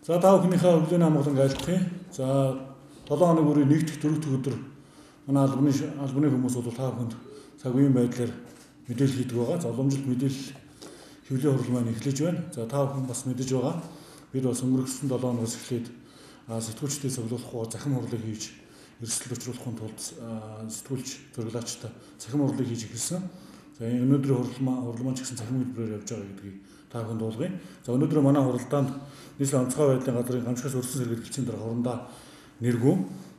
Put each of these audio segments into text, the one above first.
За та бүхнийхээ өглөөний амгаланг айлтгах юм. За 7 хоног бүрийн 1 дахь 4 дахь өдөр манай албаны хүмүүс бол та бүхэнд цаг үеийн байдлаар мэдээлэл хийдэг байгаа. За уламжлалт мэдээлэл хэвлэлийн хурал маань эхлэж байна. За та бүхэн бас мэдэж байгаа. Бид бас өнгөрсөн 7 хоногоос эхлээд сэтгүүлчдээ цуглуулах захим хурлыг хийж эрсдэл учруулахын тулд сэтгүүлч зориглоочтой захим хурлыг хийж эхэлсэн. За өнөөдрийн хурал маань ч гэсэн захим хэлбэрээр явж байгаа гэдгийг та бүхэнд дуулгая. За өнөөдөр манай хуралдаанд нийслэлийн онцгой байдлын газрын гамшигаас өрсөн сэргийлэх хэлцээний дарга Хурандаа Нэргүү.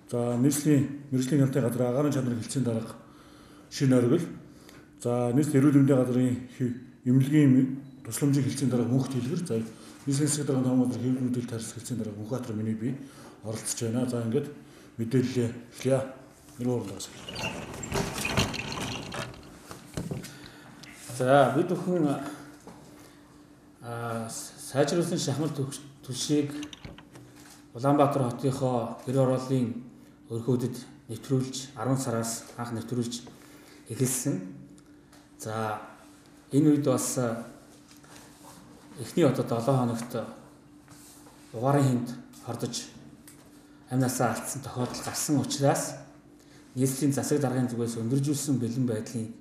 За нийслэлийн мэргэжлийн хяналтын газрын агаарын чанарын хэлцээний дарга Шинэ Оргил. За нийслэлийн эрүүл мэндийн газрын эмнэлгийн тусламжийн хэлцээний дарга Мөнх Дэлгэр. За нийслэлийн засаг даргын том газар хэвлэл мэдээлэл тарих хэлцээний дарга Мөнхбаатар миний бие оролцож байна. За ингээд мэдээллээ эхлэе. Нэргүү хуралдаас. За бид бүхэн сайжруулсан шахмал түлшийг Улаанбаатар хотынхоо гэр хорооллын өрхүүдэд нэвтрүүлж 10 сараас анх нэвтрүүлж эхэлсэн. За энэ үед бас эхний одоо 7 хоногт угаарын хэмт хордож амнасаа алдсан тохиолдол гарсан учраас нийслэлийн засаг даргын зүгээс өндөржүүлсэн бэлэн байдлын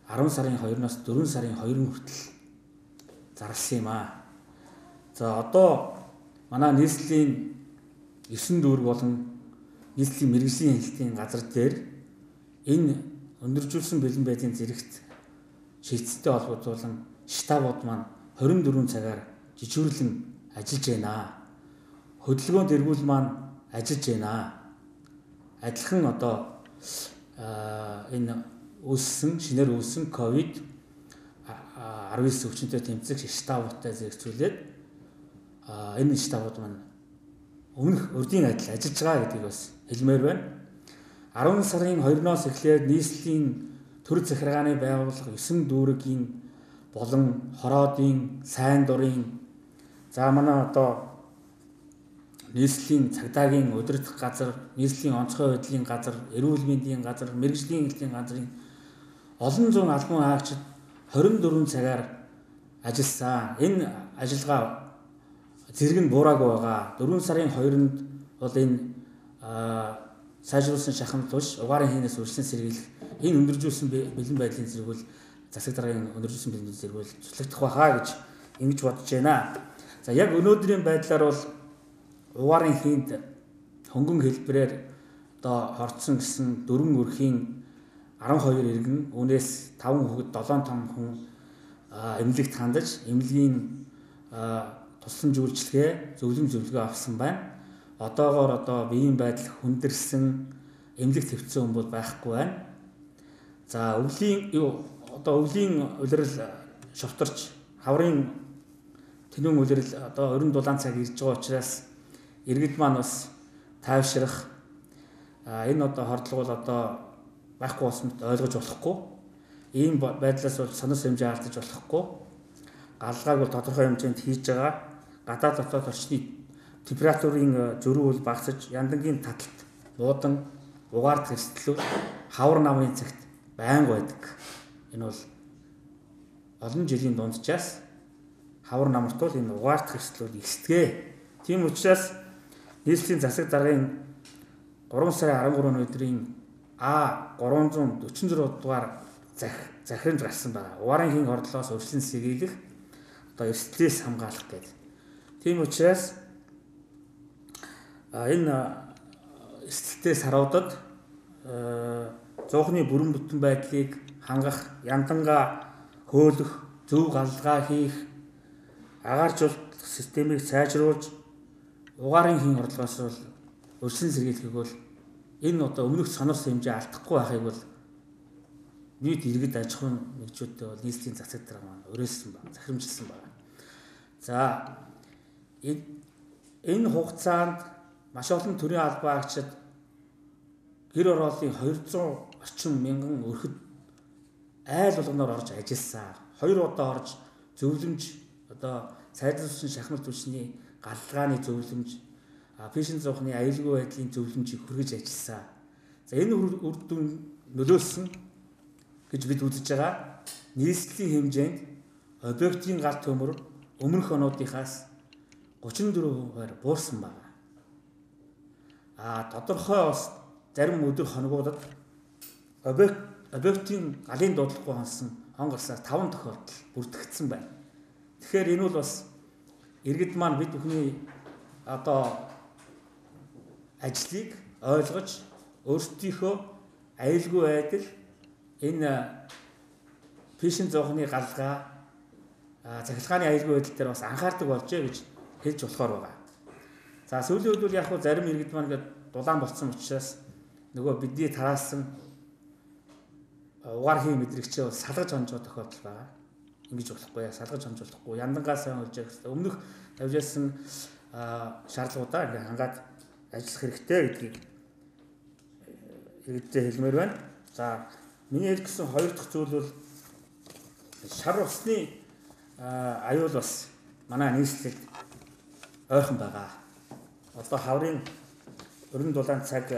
10 сарын 2-наас 4 сарын 2 хүртэл зарласан юм аа. За одоо манай нийслэлийн 9 дүүрэг болон нийслэлийн мэргэжлийн хяналтын газар дээр энэ өндөржүүлсэн бэлэн байдлын зэрэгт шилжэлттэй холбогдуулан штабууд маань 24 цагаар жижүүрлэн ажиллаж байна. Хөдөлгөөн дэргүүл маань ажиллаж байна. Адилхан одоо энэ үүссэн шинээр үүссэн ковид 19 өвчнөд тэмцэх штабуудтай зэрэгцүүлээд энэ штабууд маань өмнөх урдын адил ажиллаж байгаа гэдгийг бас хэлмээр байна. 10 сарын 2-ноос эхлээд нийслэлийн төр захиргааны байгууллага 9 дүүргийн болон хороодын, сайн дурын, за манай одоо нийслэлийн цагдаагийн удирдах газар, нийслэлийн онцгой байдлын газар, эрүүл мэндийн газар, мэргэжлийн хяналтын газрын олон зуун албан хаагчид 24 цагаар ажилласан. Энэ ажиллагаа зэрэг нь буураагүй байгаа. 4 сарын 2-нд бол энэ сайжруулсан шахам туш угаарын хийнээс өрсөн сэргийлэх энэ өндөржүүлсэн бэлэн байдлын зэрэг бол засаг даргын өндөржүүлсэн бэлэн зэрэг бол цуцлагдах байхаа гэж ингэж бодож байна. За яг өнөөдрийн байдлаар бол угаарын хийнд хөнгөн хэлбэрээр одоо хорцсон гэсэн дөрвөн өрхийн 12 иргэн, үүнээс 5 хүүхэд, 7 том хүн эмнэлэгт хандаж, эмнэлгийн тусламж үйлчилгээ, зөвлөм зөвлөгөө авсан байна. Одоогоор одоо биеийн байдал хүндэрсэн, эмнэлэг твцсэн хүн бол байхгүй байна. За өвлийн одоо өвлийн улирал шовтарч, хаврын тэнүүн улирал одоо орон дулаан цаг ирж байгаа учраас иргэд маань бас тайвшрах, энэ одоо хордлого бол одоо байхгүй болсон мэт ойлгож болохгүй. Ийм байдлаас бол сонос хэмжээ алдаж болохгүй. Галгааг бол тодорхой хэмжээнд хийж байгаа. Гадаад дотоод орчны температурын зөрүү бол багасж, яндангийн таталт, буудан, угаардах эрсдлүүд хавар намрын цагт байнга байдаг. Энэ бол олон жилийн дунджаас хавар намарт бол энэ угаардах эрсдлүүд ихсдэг. Тийм учраас нийслэлийн засаг даргын 3 сарын 13-ны өдрийн А 346 дугаар захирамж гарсан байгаа. Угаарын хийн хордлоос өршлөн сэргийлэх одоо эрсдлээс хамгаалах гэдэг. Тийм учраас энэ эрсдэлтэй саруудад зуухны бүрэн бүтэн байдлыг хангах, яндангаа хөөлөх, зөв галгаа хийх, агааржуулах системийг сайжруулж угаарын хийн хордлогоос бол өршлөн сэргийлэхийг бол энэ одоо өмнөх сонорс хэмжээ алдахгүй байхыг бол нийт иргэд аж ахуйн нэгжүүдтэй бол нийслэлийн засаг дарга маань уриалсан байна, захирамжилсан байна. За энэ хугацаанд маш олон төрийн албан хаагчид гэр хорооллын 200 орчим мянган өрхөд айл болгоноор орж ажилласан. 2 удаа орж зөвлөмж одоо сайжруулсан шахмал түлшний галгааны зөвлөмж, пеншн зуухны аюулгүй байдлын зөвлөмжийг хүргэж ажилласан. За энэ үр дүн нөлөөлсөн гэж бид үзэж байгаа. Нийслэлийн хэмжээнд объектын гал төмөр өмнөх онуудынхаас 34%-аар буурсан байна. Тодорхой бас зарим өдөр хоногудад объектын галын дуудлагагүй хонсон он гарснаар 5 тохиолдол бүртгэгдсэн байна. Тэгэхээр энэ бол бас иргэд маань бид бүхний одоо ажлыг ойлгож өөрсдийнхөө аюулгүй байдал энэ пишин зоохны галгаа цахилгааны аюулгүй байдал дээр бас анхаардаг болжээ гэж хэлж болохоор байгаа. За сүүлийн үед бол яг хуу зарим иргэд маань ингээд дулаан болцсон учраас нөгөө бидний тараасан угаар хийн мэдрэгчээ бол салгаж хонж байгаа тохиолдол байгаа. Ингэж болохгүй, салгаж хонж болохгүй. Яндангаа сайн болж явах хэрэгтэй. Өмнөх тавьж байсан шаардлагуудаа ингээд хангаад ажиллах хэрэгтэй гэдгийг иргэдтэй хэлмээр байна. За миний хэлэх гэсэн хоёр дахь зүйл бол шар усны аюул бас манай нийслэлд ойрхон байгаа. Одоо хаврын өрн дулаан цаг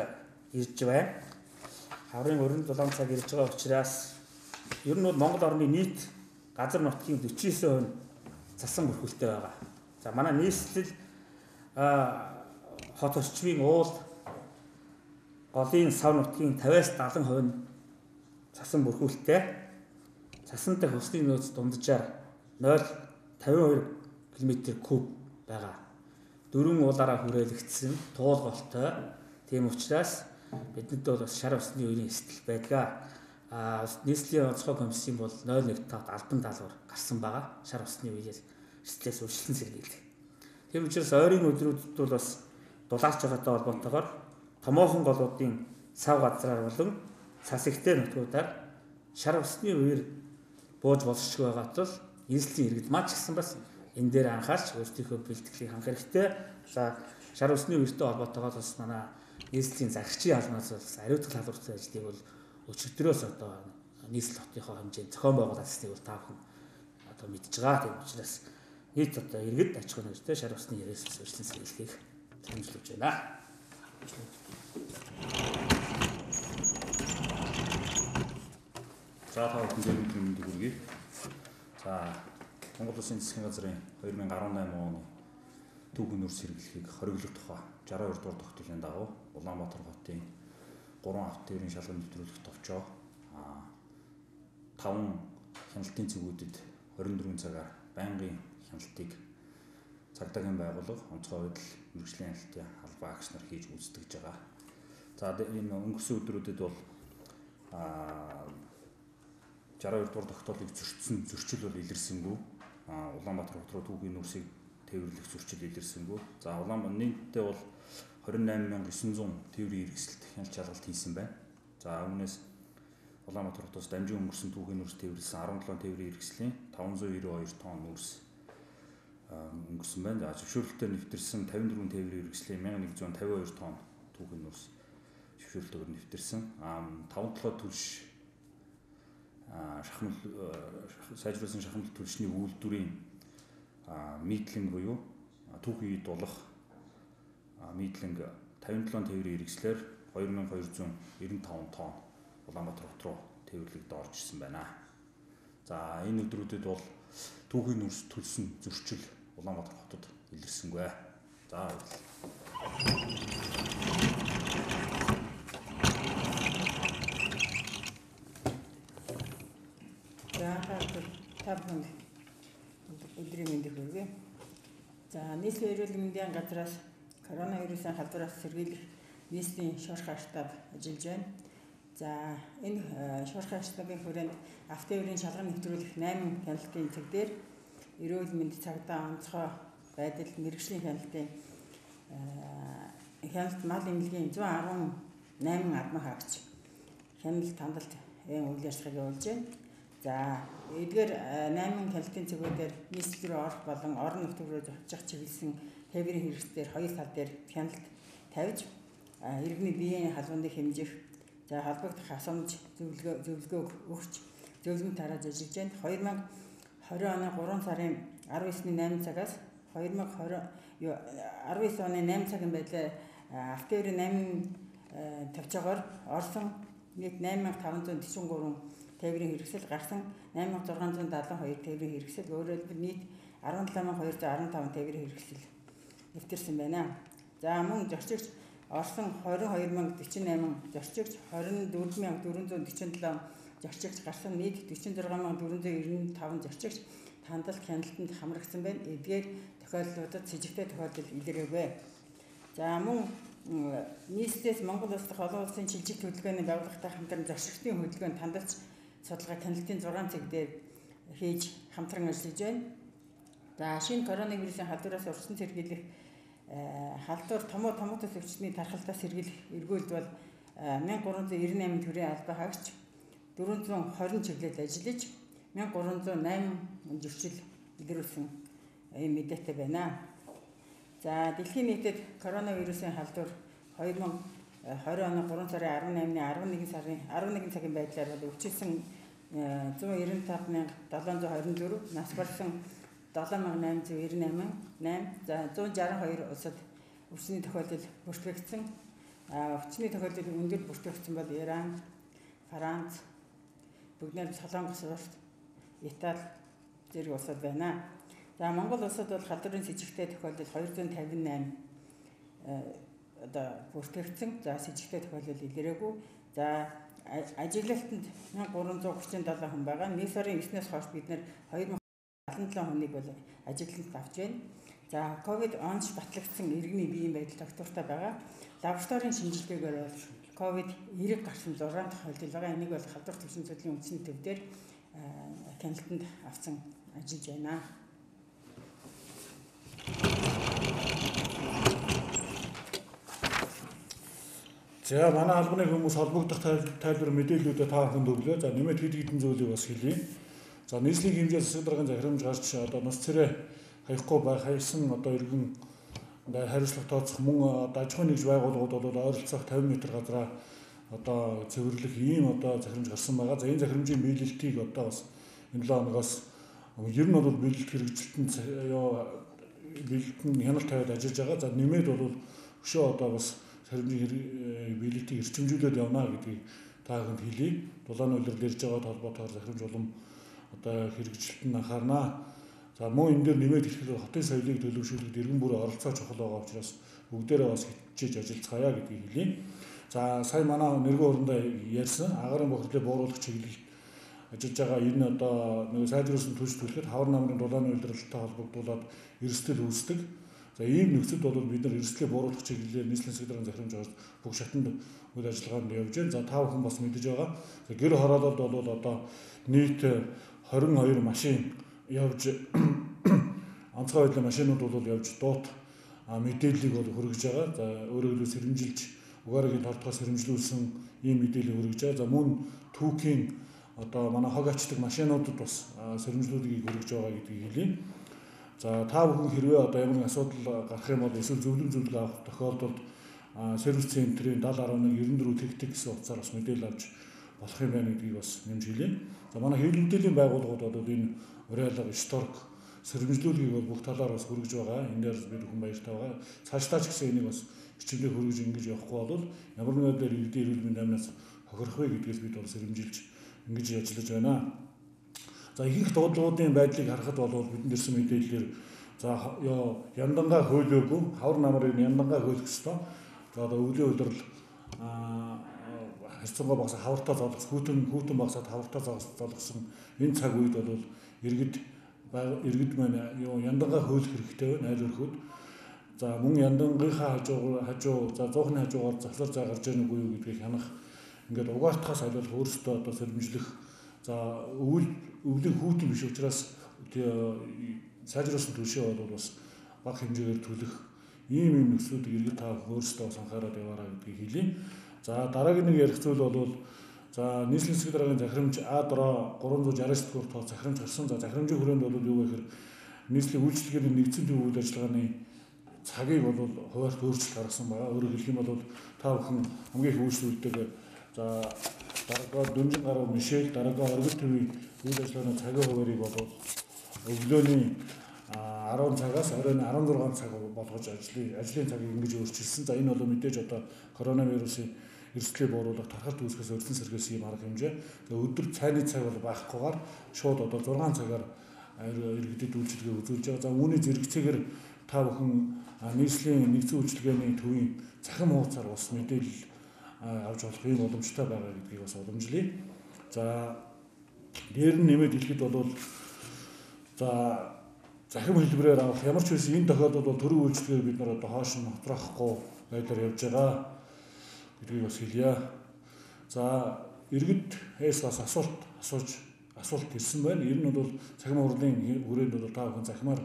ирж байна. Хаврын өрн дулаан цаг ирж байгаа учраас ер нь бол Монгол орны нийт газар нутгийн 49% нь цасан бүрхүүлтэй байгаа. За манай нийслэл хот орчмын уул голын сав нутгийн 50-аас 70% нь цасан бүрхүүлтэй. Цасан дах усны нөөц дунджаар 0.52 км куб байгаа. Дөрвөн уулаараа хүрээлэгдсэн туул голтой. Тийм учраас бидэнд бол бас шар усны үеийн эстэл байдаг. Нийслэлийн онцгой комиссийн бол 0.15 албан даалгавар гарсан байгаа. Шар усны үеэс эрсдлээс өршлөн сэргийлэх. Тийм учраас ойрын өдрүүдэд бол бас дулаарч байгаатай холбоотойгоор томоохон голуудын сав газраар болон цас ихтэй нутгуудаар шар усны үеэр бууж болшгүй байгаа тул нийслэлийн иргэд маань ч гэсэн бас энэ дээр анхаарч өөрсдийнхөө бэлтгэлийг хангах хэрэгтэй. За шар усны үертэй холбоотойгоор бас манай нийслэлийн загчийн албанаас бас ариутгал халуурсан ажлыг бол өчигдрөөс одоо нийслэл хотынхоо хэмжээнд зохион байгуулалтыг бол та бүхэн одоо мэдж байгаа. Тийм учраас нийт одоо иргэд аж ахуйн нэгжтэй шар усны хэрэгсэл өршлөн сэргийлэхийг санамжлуулж байна. За та бүхэнд өдрийн мэндийг хүргэе. За Монгол Улсын засгийн газрын 2018 оны түүхэн нүүрс хэрэглэхийг хориглох тухай 62 дугаар тогтолцооны дагуу Улаанбаатар хотын 3 автотээврийн шалган нэвтрүүлэх товчоо 5 хяналтын цэгүүдэд 24 цагаар байнгын хяналтыг цагдаагийн байгууллага, онцгой байдал, мэргэжлийн хяналтын албан агч нар хийж гүйцэтгэж байгаа. За энэ өнгөрсөн өдрүүдэд бол 62 дугаар тогтоолыг зөрчсөн зөрчил бол илэрсэнгүй. Улаанбаатар хот руу түүхийн нүүрсийг тээвэрлэх зөрчил илэрсэнгүй. За Улаанбаатар нийтдээ бол 28,900 тээврийн хэрэгсэлт хяналт шалгалт хийсэн байна. За үүнээс Улаанбаатар хотоос дамжин өнгөрсөн түүхийн нүүрс тээвэрлсэн 17 тээврийн хэрэгслийн 592 тонн нүүрс өнгөрсөн байна. За зөвшөөрлөлтөөр нэвтэрсэн 54 тээврийн хэрэгслийн 1152 тонн түүхийн нүүрс зөвшөөрлөлтөөр нэвтэрсэн. 57 түлш шахмал сайжруулсан шахмал түлшний үйлдвэрийн мидлинг буюу түүхийн үед дулах мидлинг 57 тээврийн хэрэгслээр 2295 тонн Улаанбаатар хот руу тээвэрлэгдэж орж ирсэн байна. За энэ өдрүүдэд бол түүхийн нүүрс төлсөн зөрчил Улаанбаатар хотод илэрсэнгүй. За баярлалаа. За та бүхэнд өдрийн мэндийг хүргэе. За нийслэлийн эрүүл мэндийн газраас коронавирусын халдвараас сэргийлэх нийслэлийн шуурхай штаб ажиллаж байна. За энэ шуурхай штабын хүрээнд автотээврийн шалган нэвтрүүлэх 8 хяналтын цэг дээр эрүүл мэнд, цагдаа, онцгой байдал, мэргэжлийн хяналтын хяналт мал эмнэлгийн 118 албан хаагч хяналт хандалт үйл ажиллагааг явуулж байна. За эдгээр 8 хяналтын цэгүүдээр нийслэл рүү орох болон орон нутг руу очих чиглэсэн тээврийн хэрэгслээр хоёр тал дээр хяналт тавьж иргэний биеийн халууныг хэмжих, за холбогдох асуумж зөвлөгөөг өгч зөвлөмж тарааж ажиллаж байна. 2020 оны 3 сарын 19-ний 8 цагаас 2019 оны 8 цагийн байдлаар автотээврийн 8 товчоогоор орсон нийт 8543 тээврийн хэрэгсэл гарсан 8672 тээврийн хэрэгсэл, өөрөөр хэлбэл нийт 17215 тээврийн хэрэгсэл нэвтэрсэн байна. За мөн зорчигч орсон 22,048 зорчигч, 24,447 зорчигч гарсан, нийт 46,495 зорчигч тандалт хяналтанд хамрагдсан байна. Эдгээр тохиолдлуудад сэжигтэй тохиолдол илрээгүй. За мөн нийслэлээс Монгол улс дахь олон улсын шилжих хөдөлгөөний байгууллагатай хамтран зорчигчдын хөдөлгөөнд тандалч судалгаа хяналтын 6 цэг дээр хийж хамтран ажиллаж байна. За шинэ коронавирусын халдвараас урьдчилан сэргийлэх халдвар томоо томоотос өвчтний тархалтаас сэргийлэх эргүүлд бол 1398 төрийн албан хаагч 420 чиглэлд ажиллаж 1308 зөрчил илрүүлсэн ийм мэдээтэй байна. За дэлхийн нийтэд коронавирусын халдвар 2020 оны 3 сарын 18-ны 11 сарын 11 цагийн байдлаар бол өвчлөсөн 195,724, нас барсан 7,898, 8, за 162 улсад өвчний тохиолдол бүртгэгдсэн. Өвчний тохиолдол өндөр бүртгэгдсэн бол Иран, Франц, бүгдээр Солонгос улс, Итали зэрэг улсууд байна. За Монгол улсад бол халдварын сэжигтэй тохиолдол 258 одоо бүртгэгдсэн. За сэжигтэй тохиолдол илрээгүй. За ажиглалтанд 1337 хүн байгаа. 1 сарын 9-ээс хойш бид нэр 2077 хүнийг бол ажиглалтанд авч байна. За ковид онц батлагдсан иргэний биеийн байдал тогтвортой байгаа. Лабораторийн шинжилгээгээр бол ковид эрэг гарсан 6 тохиолдол байгаа. Энийг бол халдвар төвшин судлалын үндэсний төв дээр хяналтанд авсан ажиллаж байна. За манай албаны хүмүүс холбогдох тайлбар мэдээллүүдээ та бүхэнд өглөө. За нэмээд хэд хэдэн зүйлийг бас хэлье. За нийслэлийн хэмжээ засаг даргын захирамж гарч одоо нус цэрэ хаяхгүй бай хаясан одоо иргэн хариуцлага тооцох мөн одоо аж ахуйн нэгж байгууллагууд бол ойролцоох 50 м газраа одоо цэвэрлэх ийм одоо захирамж гарсан байгаа. За энэ захирамжийн биелэлтийг одоо бас энэ 7 хоногоос ер нь бол биелэлт хэрэгжилтэнд биелэлтэнд хяналт тавиад ажиллаж байгаа. За нэмээд бол өшөө одоо бас захирамжийн биелэлтийг эрчимжүүлээд явна гэдгийг та бүхэнд хэлье. Дулааны улирал ирж байгаа холбоотойгоор захирамж улам одоо хэрэгжилтэнд анхаарнаа. За мөн энэ дээр нэмээд хэлэхэд хотын соёлыг төлөвшүүлэхэд иргэн бүрийн оролцоо чухал байгаа учраас бүгдээрээ бас хичээж ажиллацгаая гэдгийг хэлье. За сая манай нэргэн орондоо ярьсан агаарын бохирдлыг бууруулах чиглэлд ажиллаж байгаа энэ одоо нэг сайжруулсан төлж түлхэд хавар намрын дулааны улиралтай холбогдуулаад эрсдэл үүсдэг. За ийм нөхцөлд бол бид нар эрсдлийг бууруулах чиглэлээр нийслэлийн засаг даргын захирамж гаргаж бүх шатанд үйл ажиллагаанд явж байна. За та бүхэн бас мэдэж байгаа. За гэр хороололд бол одоо нийт 22 машин явж онцгой байдлын машинууд бол явж дуут мэдээллийг бол хүргэж байгаа. За өөрөөр хэлбэл сэрэмжилж угаарагийн тордохоо сэрэмжлүүлсэн ийм мэдээллийг хүргэж байгаа. За мөн түүхийн одоо манай хог ачдаг машинуудад бас сэрэмжлүүлгийг хүргэж байгаа гэдгийг хэлье. За та бүхэн хэрвээ одоо ямар нэгэн асуудал гарах юм бол эсвэл зөвлөм зөвлөгөө авах тохиолдолд сервис центрийн 70.1 94 тэгтэг гэсэн утсаар бас мэдээлэл авч болох юм байна гэдгийг бас нэмж хэлье. За манай хэвлэл мэдээллийн байгууллагууд бол энэ уриалга, шторк сэрэмжлүүлгийг бол бүх талаар бас хүргэж байгаа. Энэ дээр бид бүхэн баяртай байгаа. Цаашдаа ч гэсэн энийг бас хичээлээ хүргэж ингэж явахгүй бол ямар нэгэн байдлаар иргэдийн эрүүл мэндийн амнаас хохирох вэ гэдгээс бид бол сэрэмжилж ингэж ажиллаж байна. За ихэнх дуудлагуудын байдлыг харахад бол бидэнд ирсэн мэдээллээр за яндангаа хөөлөөгүй, хавар намрыг яндангаа хөөлөх ёстой. За одоо өвлийн улирал харьцангуй багасаа хавартай золгос, хүүтэн багасаад хавартай золгосон энэ цаг үед бол иргэд маань яндангаа хөөлөх хэрэгтэй байна айл өрхөд. За мөн яндангийнхаа хажуу за зуухны хажуугаар завсар зай гарч ийн үгүй юу гэдгийг хянах, ингээд угаартахаас алиулах өөрсдөө одоо сэрэмжлэх. За өвлийн хүүтэн биш учраас сайжруулсан түлшээ бол бас бага хэмжээгээр төлөх ийм нөхцлүүдийг иргэд та өөрсдөө бас анхаарал яваарай гэдгийг хэлье. За дараагийн нэг ярих зүйл бол за нийслэлийн засаг даргын захирамж А-дроо 369 дугаар тоо захирамж гарсан. За захирамжийн хүрээнд бол юу гэхээр нийслэлийн үйлчилгээний нэгдсэн төв үйл ажиллагааны цагийг бол хуваарьт өөрчлөлт гаргасан байгаа. Өөрөөр хэлэх юм бол та бүхэн хамгийн их үйлчлүүлдэг за дараагаа Дүнжин гаруй Мишель, дараагаа Оргил төвийн үйл ажиллагааны цагийн хуваарийг бол өглөөний 10 цагаас оройн 16 цаг болгож ажлын цагийг ингэж өөрчилсөн. За энэ бол мэдээж одоо коронавирусын эрсдлийг бууруулах, тархалт үүсгэхээс урьдчилан сэргийлсэн юм арга хэмжээ. За өдөр цайны цаг бол байхгүйгээр шууд одоо 6 цагаар иргэдэд үйлчилгээ үзүүлж байгаа. За үүний зэрэгцээгээр Та бүхэн нийслэлийн нэгдсэн үйлчилгээний төвийн цахим хуудасаар бас мэдээлэл авч болох юм боломжтой байгаа гэдгийг бас уламжлая. За дээр нь нэмээд хэлэхэд бол за захим хэлбэрээр авах ямар ч байсан энэ тохиолдолд бол төрийн үйлчилгээг бид нар одоо хоош нь хотроохгүй байдлаар явж байгаа гэдгийг бас хэлье. За иргэд эс бас асуулт асууж асуулт ирсэн байна. Ер нь бол цахим хурлын хүрээнд бол та бүхэн захимаар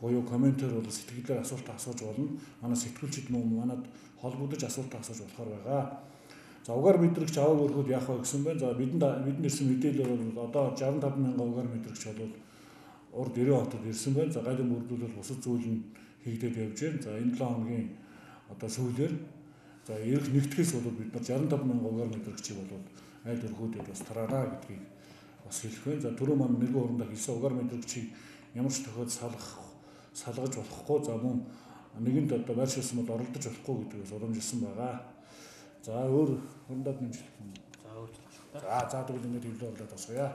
буюу комментээр бол сэтгэлээр асуулт асууж болно. Манай сэтгүүлчид мөн манад холбогдож асуулт асууж болохоор байгаа. За угаар мэдрэгч аваад өрхөд яах вэ гэсэн байна. За бидэнд ирсэн мэдээлэлээр бол одоо 65 мянган угаар мэдрэгч бол урд 90 хотод ирсэн байна. За галын бүрдүүлэл бусад зүйл нь хийгдээд явж байна. За энэ 7 хоногийн одоо сүүлээр за ирэх нэгтгэхээс бол бид нар 65 мянган угаар мэдрэгчийг бол айл өрхүүдэд бас тараана гэдгийг бас хэлэх байна. За түрүү маань нэргүй хурандаа хэлсэн угаар мэдрэгчийг ямар ч тохиолдолд салгаж болохгүй. За мөн нэгэнд одоо байршуулсан бол оролдож болохгүй гэдгийг бас уламжилсан байгаа. За өөр хурандаад нэмж хэлэх юм. За өөрчлөх. За тэгвэл ингээд хэвлэл орлоод босгоё.